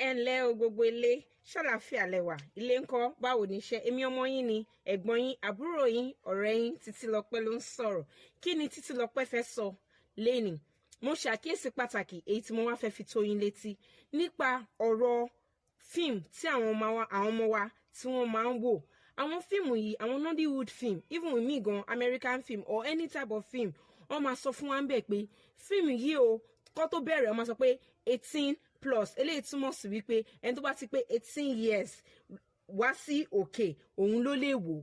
Ẹ ǹlẹ́ o, gbogbo ilé, ṣàlàáfíà lẹ wà? Ilé ńkọ́? Báwo ni iṣẹ́? Èmi ọmọ yín ni, ẹ̀gbọ́n yín, àbúrò yín, ọ̀rẹ́ yín, Títílọpẹ́ ló ń sọ̀rọ̀. Kí ni Títílọpẹ́ fẹ́ sọ lénìí? Mo ṣàkíyèsí pàtàkì èyí tí mo wá fẹ́ fi tó yín létí nípa ọ̀rọ̀ fíìmù tí àwọn ọmọ wa tí wọ́n máa ń wò. Àwọn fíìmù yìí, àwọn Nollywood film, even mi gan, American film or any type of film, wọ́n máa sọ fún wa ń bẹ̀ pé fíìmù yìí o, kó tó bẹ̀rẹ̀, wọ́n máa sọ pé 18+. Eléyìí túmọ̀ sí wípé ẹni tó bá ti pé 18 years wá sí òkè, òun ló lè wò.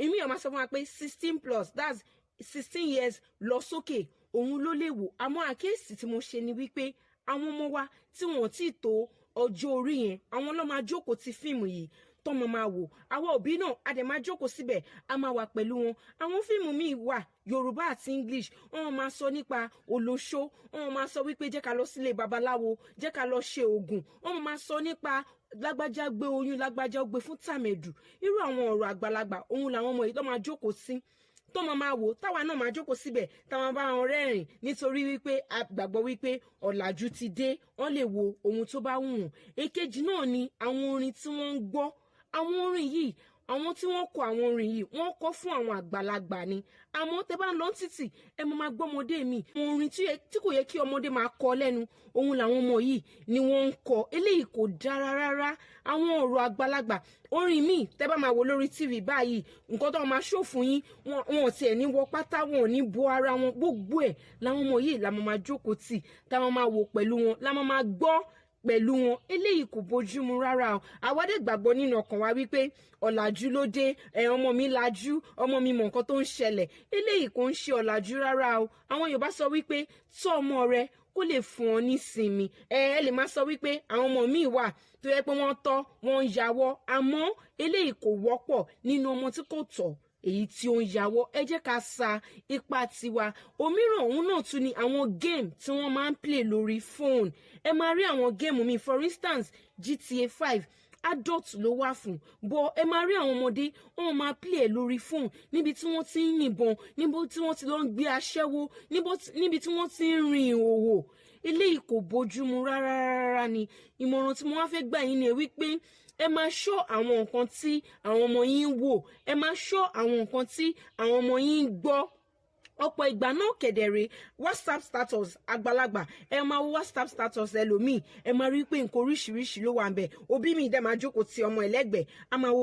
Ìmí ó máa sọ fún wa pé 16+, that's 16 years lọ sókè, òun ló lè wò. Àmọ́ àkíyèsí tí mo ṣe ni wípé àwọn ọmọ wa tí wọ́n ti tó ọjọ́ orí yẹn, àwọn ló máa jókòó ti fíìmù yìí tọ́mọ máa wò. Àwa òbí náà, a dẹ̀ máa jókòó síbẹ̀, a máa wà pẹ̀lú wọn. Àwọn fíìmù míì wà, Yorùbá àti English, wọ́n máa sọ nípa olóṣó, wọ́n máa sọ wípé jẹ́ ká lọ sílé babaláwo, jẹ́ ká lọ ṣe oògùn, wọ́n máa sọ nípa lágbájá gbé oyún lágbájá, ó gbé fún tàmẹ̀dù. Irú àwọn ọ̀rọ̀ àgbàlagbà òun làwọn ọmọ yìí tó máa jókòó sí, tó máa wò, táwa náà máa jókòó síbẹ̀, táwọn bá wọn rẹ́rìn, nítorí wípé a gbàgbọ́ wípé ọ̀làjú ti dé, wọ́n lè wo ohun tó bá wù wọ́n. Èkejì náà ni àwọn orin tí wọ́n ń gbọ́. Àwọn orin yìí, àwọn tí wọ́n kọ àwọn orin yìí, wọ́n kọ fún àwọn àgbàlagbà ni. Àmọ́ tẹ́ bá ń lọ títì, ẹ máa máa gbọ́ ọmọdé mi, àwọn orin tí kò yẹ kí ọmọdé máa kọ lẹ́nu, òun làwọn ọmọ yìí ni wọ́n ń kọ. Eléyìí kò dára rárá. Àwọn ọ̀rọ̀ àgbàlagbà, orin míì tẹ́ bá máa wò lórí TV báyìí, nǹkan tó máa ṣó fún yín, wọn ò tiẹ̀ ní wọ pátá, wọn ò ní bo ara wọn. Gbogbo ẹ̀ làwọn ọmọ yìí làwọn máa jókòó tì, táwọn máa wò pẹ̀lú wọn, làwọn máa gbọ́ pẹ̀lú wọn. Eléyìí kò bójúmu rárá o. Àwa dẹ̀ gbàgbọ́ nínú ọkàn wa wípé ọ̀làjú ló dé ẹ̀, ọmọ mi lajú, ọmọ mi mọ̀ nǹkan tó ń ṣẹlẹ̀. Eléyìí kò ń ṣe ọ̀làjú rárá o. Àwọn Yorùbá sọ wípé tọ́ ọmọ rẹ kó lè fún ọ nísinmi. Ẹ lè máa sọ wípé àwọn ọmọ míì wà tó yẹ pé wọ́n tọ́, wọ́n ń yàwọ́, àmọ́ eléyìí kò wọ́pọ̀ nínú ọmọ tí kò tọ́ èyí tí ó ń yàwọ́. Ẹ jẹ́ ká sa ipa tiwa. Òmíràn òun náà tún ni àwọn game tí wọ́n máa ń play lórí phone. Ẹ máa rí àwọn game mi, for instance GTA 5, adult ló wà fún bọ. Ẹ máa rí àwọn ọmọdé, wọn máa play ẹ lórí phone, níbi tí wọ́n ti ń yìnbọn, níbi tí wọ́n ti lọ ń gbé aṣẹ́wó, níbi tí wọ́n ti ń rin ìhòòhò. Eléyìí kò bójúmu rárá rárá ni. Ìmọ̀ràn tí mo wá fẹ́ gbà yín ni wípé ẹ máa ṣọ́ àwọn nǹkan tí àwọn ọmọ yín ń wò, ẹ máa ṣọ́ àwọn nǹkan tí àwọn ọmọ yín ń gbọ́. Ọ̀pọ̀ ìgbà náà kẹ̀dẹ̀rẹ̀, WhatsApp status àgbàlagbà, ẹ máa wo WhatsApp status ẹlòmíì, ẹ máa rí pé nǹkan oríṣiríṣi ló wà ńbẹ̀. Òbí mi dẹ̀ máa jókòó ti ọmọ ẹlẹ́gbẹ̀ẹ́, a máa wo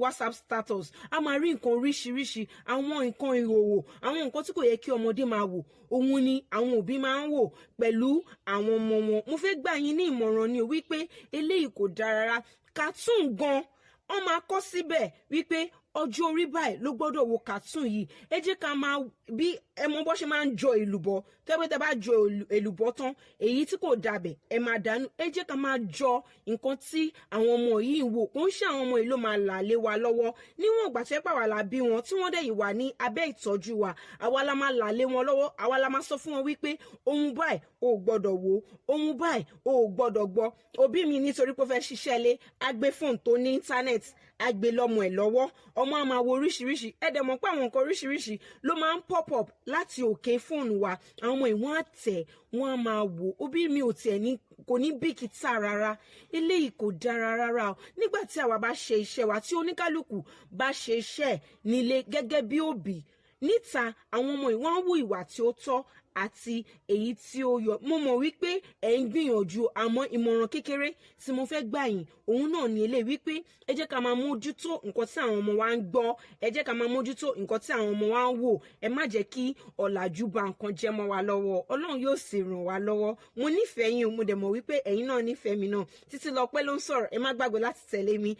WhatsApp status, a máa rí nǹkan oríṣiríṣi, àwọn nǹkan ìhòòhò, àwọn nǹkan tí kò yẹ kí ọmọdé máa wò, òun ni àwọn òbí máa ń wò pẹ̀lú àwọn ọmọ wọn. Mo fẹ́ gbà yín ní ìmọ̀ràn ni wípé eléyìí kò dára rárá. Cartoon gan, wọ́n máa kọ síbẹ̀ wípé ọjọ́ orí báyìí ló gbọ́dọ̀ wo cartoon yìí. Ẹ jẹ́ ká máa bí ẹ mọ bó ṣe máa ń jọ èlùbọ́, tẹ́gbẹ́ tẹ́ bá jọ èlùbọ́ tán, èyí tí kò dàbẹ̀, ẹ máa dànù. Ẹ jẹ́ ká máa jọ nǹkan tí àwọn ọmọ yìí ń wò. Kò ń ṣe àwọn ọmọ yìí ló máa là lé wa lọ́wọ́. Níwọ̀n ìgbà tó yẹ pàwọ́ la bí wọn, tí wọ́n dẹ̀ yìí wà ní abẹ́ ìtọ́jú wa, àwa la máa là lé wọn lọ́wọ́. Àwa la máa sọ fún wọn wípé ohun báyìí o ò gbọ́dọ̀ wò, ohun báyìí o ò gbọ́dọ̀ gbọ́. Òbí mi, nítorí pé ó fẹ́ ṣiṣẹ́ lé, á gbé fóònù tó ní íńtánẹ́ẹ̀tì, á gbé lọ́mọ ẹ̀ lọ́wọ́. Ọmọ á máa wo oríṣiríṣi. Ẹ dẹ̀ mọ̀ pé àwọn nǹkan oríṣiríṣi ló máa ń pop up láti òkè fóònù wa. Àwọn ọmọ ìwọ̀n á tẹ̀, wọ́n á máa wò. Òbí mi ò tiẹ̀ ní, kò ní bìkítà rárá. Eléyìí kò dára rárá o. Nígbà tí àwa bá ṣe iṣẹ́ wa, tí oníkálukú bá ṣe iṣẹ́ nílé gẹ́gẹ́ bí òbí, níta àwọn ọmọ ìwọ̀n á wù ìwà tí ó tọ́ àti èyí tí ó yọ. Mo mọ̀ wípé ẹ̀ ń gbìyànjú, àmọ́ ìmọ̀ràn kékeré tí mo fẹ́ gbà yín òun náà ní eléyìí wípé ẹ jẹ́ ká máa mójútó nǹkan tí àwọn ọmọ wa ń gbọ́, ẹ jẹ́ ká máa mójútó nǹkan tí àwọn ọmọ wa ń wò. Ẹ má jẹ́ kí ọ̀làjú ba nǹkan jẹ́ mọ́ wa lọ́wọ́. Ọlọ́run yóò sì ràn wá lọ́wọ́. Mo nífẹ̀ẹ́ yín, mo dẹ̀ mọ̀ wípé ẹ̀yin náà nífẹ̀ẹ́ mi náà. Títílọpẹ́ ló ń sọ̀rọ̀. Ẹ má gbàgbé láti tẹ̀lé mi.